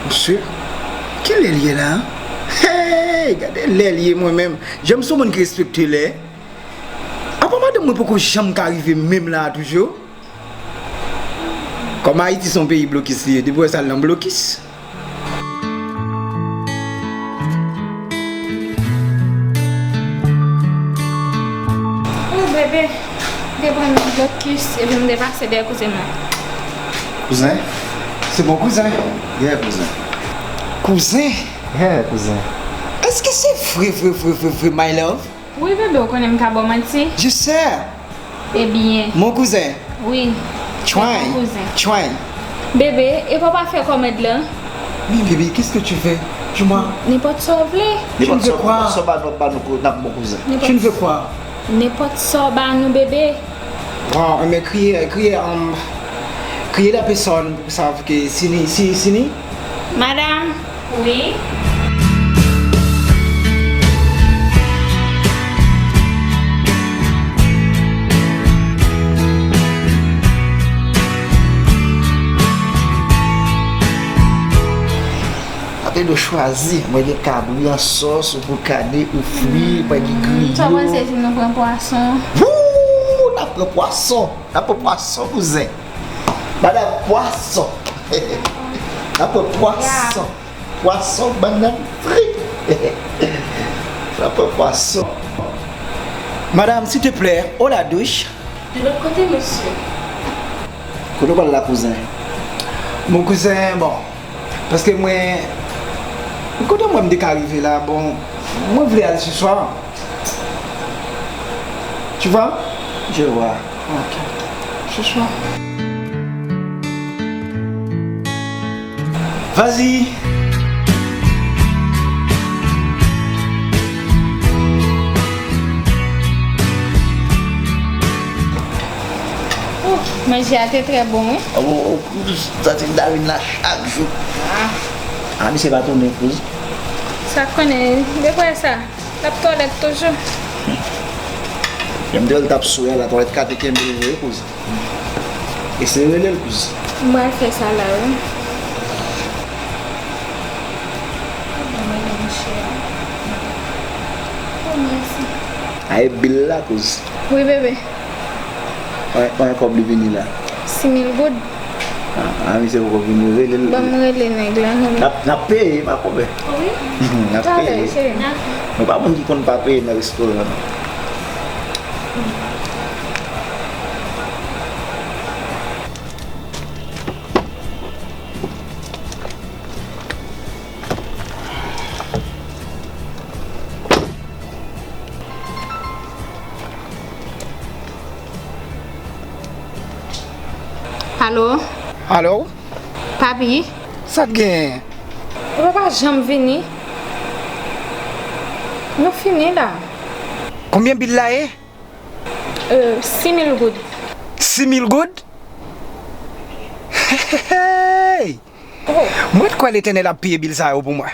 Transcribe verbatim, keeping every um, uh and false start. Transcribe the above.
Mesye, kilè l ye la? Hey, gade lè l ye mwen menm. Jan m se yon moun ki respekte lè. Apa madanm mwen poko janm ka rive menm la a toujou? Kòm Ayiti se yon peyi blokis li ye, depi w wè sa l nan blokis. Oh, bebe, m te pran blokis, epi m te pase dèyè kouzen mwen. Kouzen? Se bon kouzen? Yeah, kouzen. Kouzen? Yeah, kouzen. Èske se vre, vre, vre, vre, vre, my love? Wi, bebe, ou konnen m ka ba w manti. Je sais. Ebyen. Mon cousin. Wi. Try. Mon cousin. Try. Bebe, e pa w pa fè kòmand lan? Mais bébé, qu'est-ce que tu veux? Dis-moi. Nenpòt sa w vle. Je ne veux pas. Nenpòt sa w ba nou, ba nou, n ap bon kouzen. Je ne veux pas. Nenpòt sa w ba nou, bebe. Bon, men kriye, kriye, um, kriye la pèsòn pou sa, ke si ni, si, si ni. Madam. Wi. Atè nou chwazi, mwen gen kabri an sòs, ou pou kane, ou fri, mwen gen griyo. Sa w panse si nou pran pwason? Wou! N ap pran pwason! N ap pran pwason, kouzen! Madanm pwason. N ap pran pwason. Pwason, bannann fri. N ap pran pwason. Madame, s'il te plaît, eau la douche. De l'autre côté, monsieur. Kote w pral la, kouzen? Mon kouzen, bon, paske mwen, kote mwen m te ka rive la, bon, mwen vle al ce soir. Tu vois? Je vois. Ok. Ce soir. Vas-y. Ouh, manje a te trè bon, wi. Ou, ou, ou santi vitamin la chak jou. Ah. Ah, misye pa tounen, kouz. Sa konnen, de kwè sa? L ap twalèt toujou. Menm te wè l t ap sou la, twalèt ka te kenbe l vre, kouz. Eseye rele l, kouz. M pral fè sa la, wi. Oh, mèsi. Ay, bil la, kouz. Wi, bebe. Mwen, mwen kòb li vini la. Sis mil goud. Ah, ah, misye poko vini, rele l. Ban m rele nèg la, non. N ap, n ap peye, pa pwoblèm. Wi. N ap peye. Talè, cheri. Nou pa moun ki konn pa peye nan restoran, non. Alo? Alo? Papi? Sa k genyen? Ou pa janm vini? Nou fini la. Konbyen bil la ye? Euh, sis mil goud. Sis mil goud? Hey! Oh. Mwen t kwè Letènèl ap peye bil sa yo pou mwen.